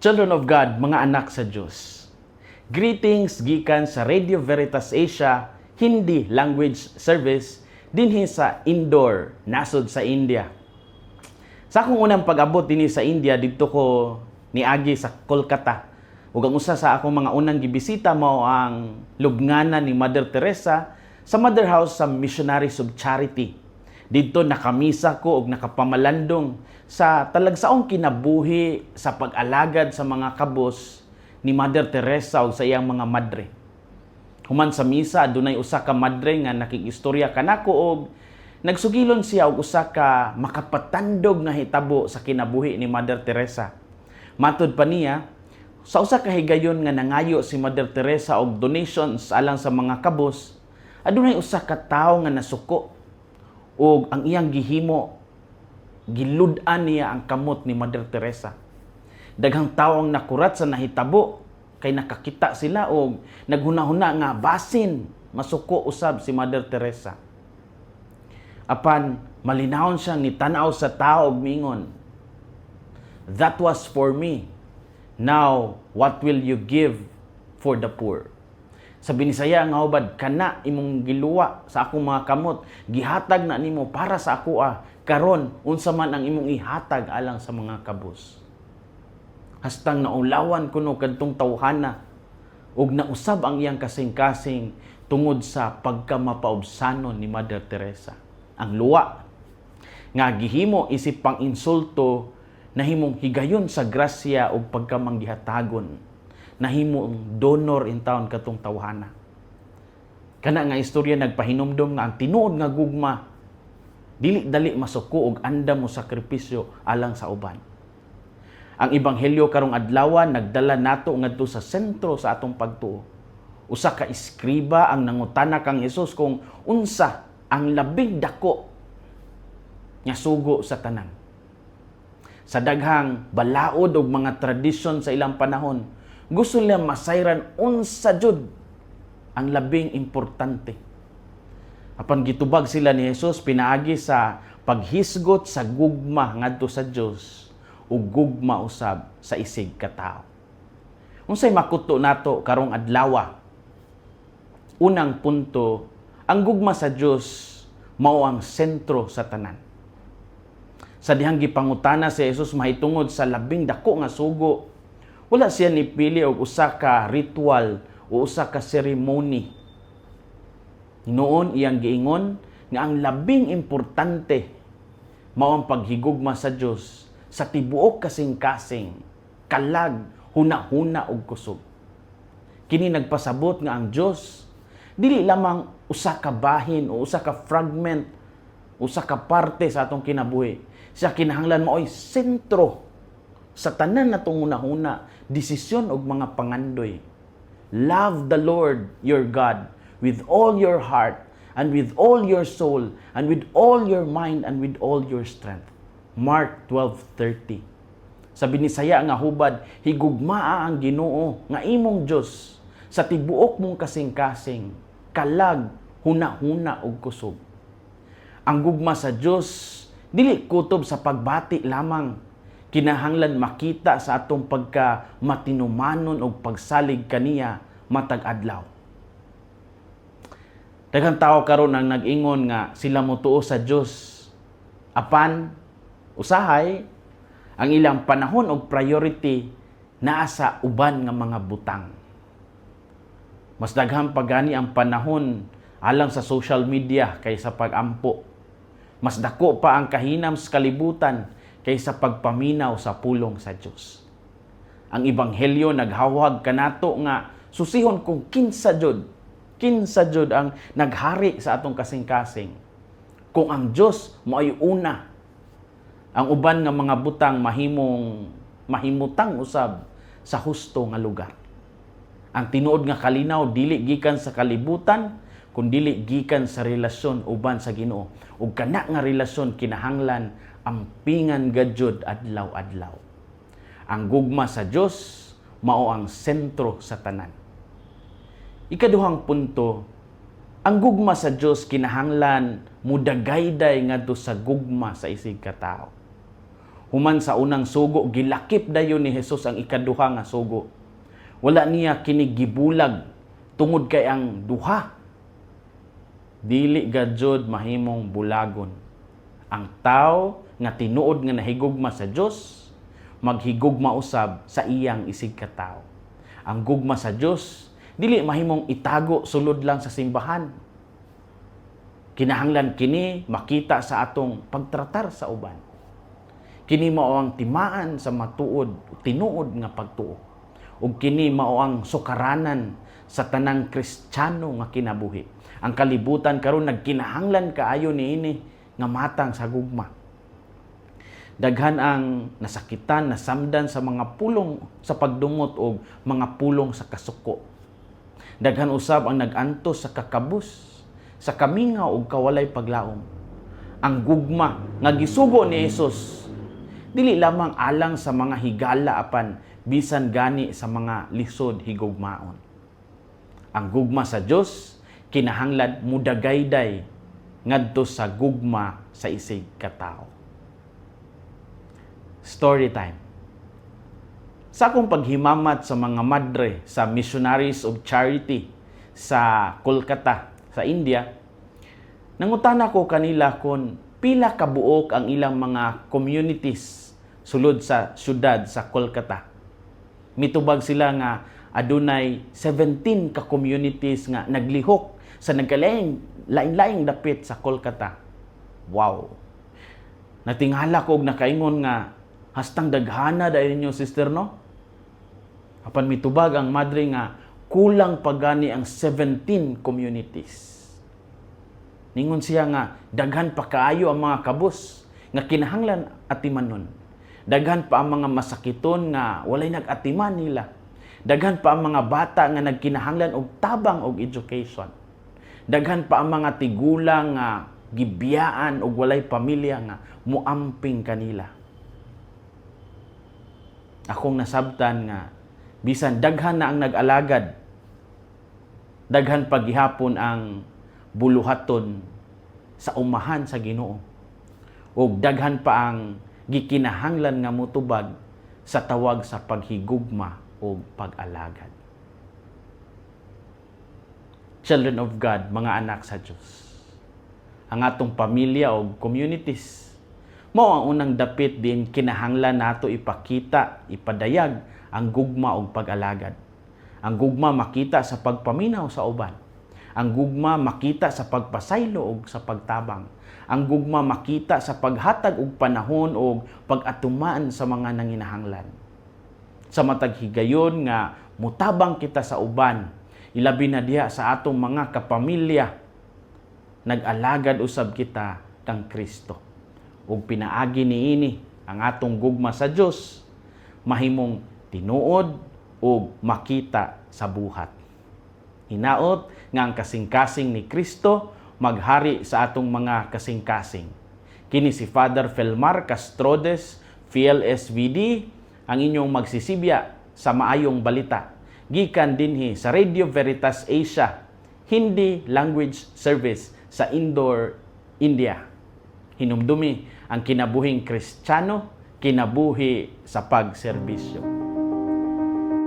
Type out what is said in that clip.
Children of God, mga anak sa Diyos. Greetings gikan sa Radio Veritas Asia Hindi Language Service dinhi sa Indore, nasod sa India. Sa akong unang pag-abot dinhi sa India, didto ko niagi sa Kolkata. Ug ang usa sa akong mga unang gibisita mao ang lubnganan ni Mother Teresa sa Mother House sa Missionaries of Charity. Didto nakamisa ko og nakapamalandong sa talagsaong kinabuhi sa pag-alagad sa mga kabos ni Mother Teresa ug sa iyang mga madre. Human sa misa, adunay usa ka madre nga nakig-istorya kanako og nagsugilon siya og usa ka makapatandog nga hitabo sa kinabuhi ni Mother Teresa. Matud pa niya, sa usa ka higayon nga nangayo si Mother Teresa og donations alang sa mga kabos, adunay usa ka tawo nga nasuko ug ang iyang gihimo, gilud-an niya ang kamot ni Mother Teresa. Daghang tawo ang nakurat sa nahitabo kay nakakita sila og naghuna-huna nga basin masuko usab si Mother Teresa. Apan malinawon siyang nitanaw sa tao og mingon, "That was for me. Now, what will you give for the poor?" Sa Binisaya nga hubad, "Kana imong giluwa sa akong mga kamot, gihatag na nimo para sa ako ah. Karon, unsa man ang imong ihatag alang sa mga kabos?" Hastang naulawan kuno kadtong tawhana ug nausab ang iyang kasing-kasing tungod sa pagkamapaubsanon ni Mother Teresa. Ang luwa nga gihimo isip pang insulto nahimong higayon sa grasya ug pagkamanggihatagon. Nahimong donor in town katong tawhana. Kana nga istorya nagpahinumdom nga ang tinuod nga gugma dili dali masuko og andam mo sakripisyo alang sa uban. Ang ebanghelyo karong adlaw nagdala nato ngadto sa sentro sa atong pagtuo. Usa ka eskriba ang nangutana kang Hesus kung unsa ang labing dako nga sugo sa tanan. Sa daghang balaod og mga tradisyon sa ilang panahon, gusto nila masayran unsa jud ang labing importante. Apan gitubag sila ni Jesus pinaagi sa paghisgot sa gugma ngadto sa Dios ug gugma usab sa isig ka tawo. Unsay makuto nato karong adlaw? Unang punto, ang gugma sa Dios mao ang sentro sa tanan. Sa dihang gipangutana si Jesus mahitungod sa labing dako nga sugo, wala siya nipili og usa ka ritual o usa ka ceremony. Noon iyang giingon nga ang labing importante mao ang paghigugma sa Dios sa tibuok kasing-kasing, kalag, huna-huna ug kusog. Kini nagpasabot nga ang Dios dili lamang usa ka bahin o usa ka fragment, usa ka parte sa atong kinabuhi. Siya kinahanglan maoy sentro sa tanan natong hunahuna, desisyon ug mga pangandoy. "Love the Lord your God with all your heart and with all your soul and with all your mind and with all your strength." Mark 12:30. Sa Binisaya nga hubad, "Higugmaa ang Ginoo nga imong Dios sa tibuok mong kasing-kasing, kalag, huna-huna ug kusog." Ang gugma sa Dios dili kutob sa pagbati lamang. Kinahanglan makita sa atong pagka matinumanon og pagsalig kaniya matag adlaw. Daghang tao karon ang nag-ingon nga sila motuo sa Dios. Apan usahay ang ilang panahon og priority naa sa uban nga mga butang. Mas daghan pa gani ang panahon alang sa social media kaysa pag-ampo. Mas dako pa ang kahinam sa kalibutan kaysa pagpaminaw sa pulong sa Dios. Ang ebanghelyo naghawag kanato nga susihon kung kinsa jud ang naghari sa atong kasing-kasing. Kung ang Dios mao'y una, ang uban nga mga butang mahimong mahimutang usab sa husto nga lugar. Ang tinuod nga kalinaw dili gikan sa kalibutan kun dili gikan sa relasyon uban sa Ginoo. Ug kana nga relasyon kinahanglan ampingan gayud adlaw-adlaw. Ang gugma sa Dios mao ang sentro sa tanan. Ikaduhang punto, ang gugma sa Dios kinahanglan mudagayday ngadto sa gugma sa isig ka tawo. Human sa unang sugo, gilakip dayon ni Jesus ang ikaduha nga sugo. Wala niya kini gibulag tungod kay ang duha dili gajud mahimong bulagon. Ang tao nga tinuod nga nahigugma sa Dios, maghigugma usab sa iyang isig katawo. Ang gugma sa Dios dili mahimong itago sulod lang sa simbahan. Kinahanglan kini makita sa atong pagtratar sa uban. Kini mao ang timaan sa matuod, tinuod nga pagtuo. Ug kini mao ang sukaranan sa tanang Kristiyano nga kinabuhi. Ang kalibutan karon nagkinahanglan kaayo niini nga matang sa gugma. Daghan ang nasakitan, nasamdan sa mga pulong sa pagdungot og mga pulong sa kasuko. Daghan usab ang nag-antos sa kakabus, sa kamingaw ug kawalay paglaom. Ang gugma nga gisugo ni Jesus dili lamang alang sa mga higala, apan bisan gani sa mga lisod higugmaon. Ang gugma sa Dios kinahanglan mudagayday ngadto sa gugma sa isig katawo. Story time. Sa akong paghimamat sa mga madre sa Missionaries of Charity sa Kolkata, sa India, nangutana ko kanila kung pila kabuok ang ilang mga communities sulod sa syudad sa Kolkata. Mitubag sila nga adunay 17 ka communities nga naglihok sa nagkalaing lain-laing dapit sa Kolkata. Wow. Natingala ko og nakaingon nga hastang daghana dahil ninyo, sister, no? Apan mitubag ang madre nga kulang pa gani ang 17 communities. Ningon siya nga daghan pa kaayo ang mga kabus nga kinahanglan atimanon. Daghan pa ang mga masakiton nga walay nag-atiman nila. Daghan pa ang mga bata nga nagkinahanglan og tabang og education. Daghan pa ang mga tigulang nga gibiyaan og walay pamilya nga muamping kanila. Akong nasabtan nga bisan daghan na ang nag-alagad, daghan pa gihapon ang buluhaton sa umahan sa Ginoo. Ug daghan pa ang gikinahanglan nga motubag sa tawag sa paghigugma o pag-alagad. Children of God, mga anak sa Diyos. Ang atong pamilya o communities mao ang unang dapit diin kinahanglan nato ipakita, ipadayag ang gugma og pag-alagad. Ang gugma makita sa pagpaminaw sa uban. Ang gugma makita sa pagpasaylo og sa pagtabang. Ang gugma makita sa paghatag og panahon og pag-atuman sa mga nanginahanglan. Sa matag higayon nga mutabang kita sa uban, ilabi na diha sa atong mga kapamilya, nag-alagad usab kita kang Kristo. Ug pinaagi niini, ang atong gugma sa Dios mahimong tinuod ug makita sa buhat. Hinaot nga ang kasing-kasing ni Kristo maghari sa atong mga kasing-kasing. Kini si Father Felmar Castrodes, PLSVD, ang inyong magsisibya sa maayong balita. Gikan dinhi sa Radio Veritas Asia, Hindi Language Service sa Indore, India. Hinumdumi, ang kinabuhing Kristiyano, kinabuhi sa pagserbisyo.